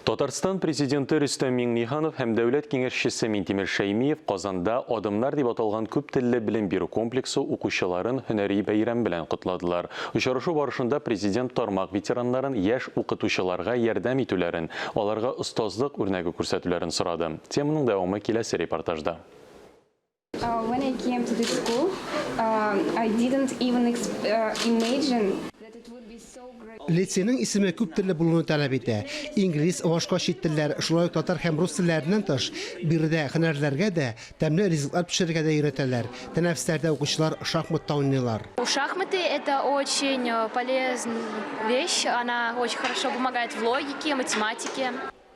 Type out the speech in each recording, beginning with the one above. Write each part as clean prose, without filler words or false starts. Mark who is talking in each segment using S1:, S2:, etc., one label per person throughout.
S1: Татарстан Президенты Рөстәм Миңнеханов һәм Дәүләт Киңәшчесе Минтимер Шәймиев Казанда Адымнар дип аталган күп телле белем бирү комплексы укучыларын һөнәри бәйрәм белән котладылар. Очрашу барышында Президент тармак ветераннарын яшь укытучыларга ярдәм итүләрен, аларга остазлык үрнәге күрсәтүләрен сорады. Теманың дәвамы киләсе репортажда.
S2: When I came to this school, I didn't even imagine that it would be so great.
S3: Лицейның исеме күп телле булуны таләп итә. Инглиз, башка чит телләр, шулай ук татар һәм рус телләреннән тыш, биредә һөнәрләргә дә, тәмле ризыклар пешерергә дә өйрәтәләр. Тәнәфесләрдә укучылар шахмат та уйныйлар.
S4: Шахматы это очень полезная вещь, она очень хорошо помогает в логике, математике.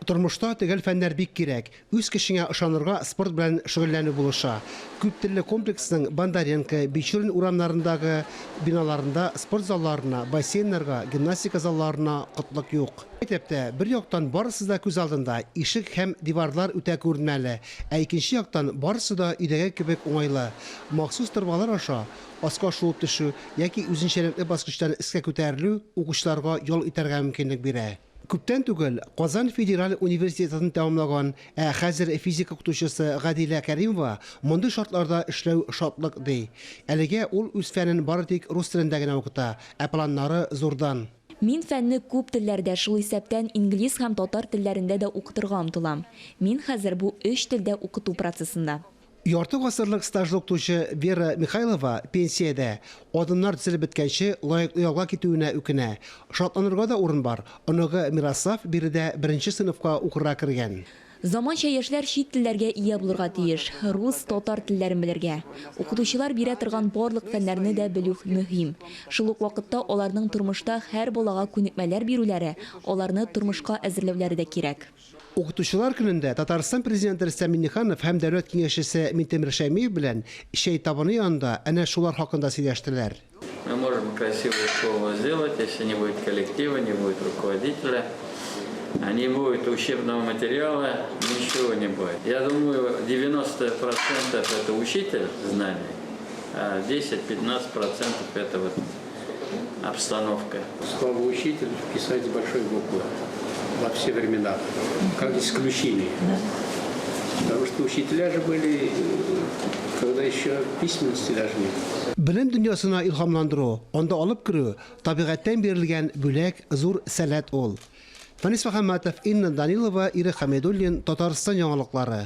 S3: Тормышта төгәл фәннәр бик кирәк. Үз көчеңә ышанырга спорт белән шөгыльләнү булыша. Күптелле комплексның Бондаренко, Бичурин урамнарындагы биналарында спорт залларына, бассейннарга, гимнастика залларына кытлык юк. Мәктәптә, бер яктан, барысы да күз алдында, ишек һәм диварлар үтә күренмәле, ә икенче яктан, барысы да өйдәге кебек уңайлы. Махсус торбалар аша аска шуып төшү яки үзенчәлекле баскычтан өскә күтәрелү укучыларга ял итәргә мөмкинлек бирә. Күптән түгел Казан федераль университетын тәмамлаган, ә хәзер физика укытучысы Гадилә Кәримова мондый шартларда эшләү шатлык, ди. Әлегә ул үз фәнен бары тик рус телендә генә укыта, ә планнары зурдан.
S5: Мин фәнне күп телләрдә, шул исәптән инглиз һәм татар телләрендә дә укытырга омтылам. Мин хәзер бу өч телдә укыту процессында.
S3: Ярты гасырлык стажлы укытучы Вера Михайлова пенсиядә, адымнар төзелеп беткәнче лаеклы ялга китүенә үкенә. Шатланырга да урын бар, оныгы Мирослав биредә беренче сыйныфка укырга кергән.
S5: Заманча яшьләр чит телләргә ия булырга тиеш, рус, татар телләрен белергә. Укытучылар бирә торган барлык фәннәрне дә белү мөһим. Шул ук вакытта аларның тормышта һәр балага күнекмәләр бирүләре, аларны тормышка әзерләүләре дә кирәк.
S3: Укытучылар көнендә Татарстан Президенты Рөстәм Миңнеханов һәм Дәүләт Киңәшчесе Минтимер Шәймиев белән чәй табыны янында әнә шулар хакында сөйләштеләр.
S6: Мы можем красивую школу сделать, если не будет коллектива, не будет руководителя, не будет учебного материала, ничего не будет. Я думаю, 90% это учитель знаний, а 10-15% это вот обстановка.
S7: Слово «учитель» писать с большой буквы во все времена, как исключение. Потому что учителя же были, когда еще письменности даже нет.
S3: Белем дөньясына илһамландыру, анда алып керү, табигатьтән бирелгән бүләк, зур сәләт ул. Фәнис Мөхәммәтов, Инна Данилова, Ирек Хәмидуллин, Татарстан яңалыклары.